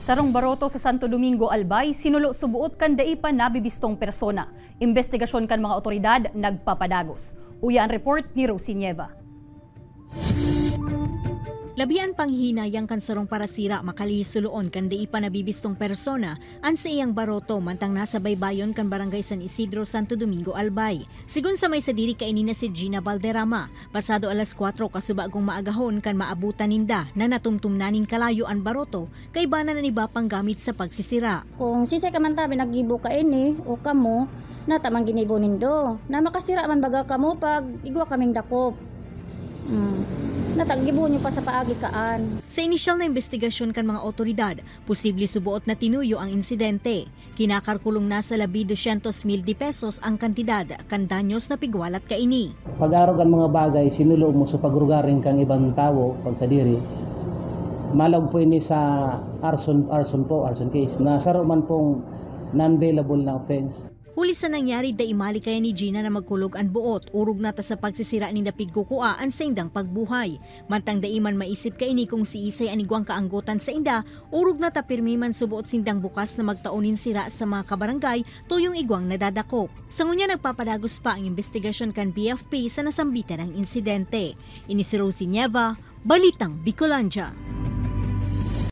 Sarong baroto sa Santo Domingo, Albay, sinulo subuot kan dai pa nabibistong persona. Investigasyon kan mga otoridad nagpapadagos. Uya ang report ni Rosie Nieva. Labian panghinayang kan sarong parasira makalihis suloon kan dai pa nabibistong persona an sa iyang baroto mantang nasa baybayon kan Barangay San Isidro, Santo Domingo, Albay. Sigun sa may sadiri kaini na si Gina Valderrama, pasado alas 4 kasubagong maagahon kan maabutan ninda na natumtumnanin kalayo an baroto kay bana na niba panggamit sa pagsisira. Kung sisay ka man tabi naggibo ka ini o kamo, natamang ginibo nindo. Na makasira man baga kamo pag igwa kaming dakop. Nataggibo niyo pa sa paagi kaan. Sa inisyal na investigasyon kan mga otoridad, posible subuot na tinuyo ang insidente. Kinakarkulong nasa 1,200,000 di pesos ang kantidad kan danyos na pigwalat kaini. Pag-arog ang mga bagay, sinulo mo sa pagrugarin kang ibang tao, pag sa diri, malog po ini sa arson, arson po, arson case, na saro man pong non-bailable na offense. Huli sa nangyari, da imali kaya ni Gina na magkulog ang buot, urog na ta sa pagsisira ni napigkukua ang sa indang pagbuhay. Mantang daiman maisip kaini kung si Isay anigwang kaanggotan sa inda, urog na ta pirmi man subuot sindang bukas na magtaonin sira sa mga kabarangay tuyong igwang nadadakop. Sa ngunya nagpapadagos pa ang investigasyon kan BFP sa nasambitan ng insidente. Ini si Rosie Nieva, Balitang Bicolandia.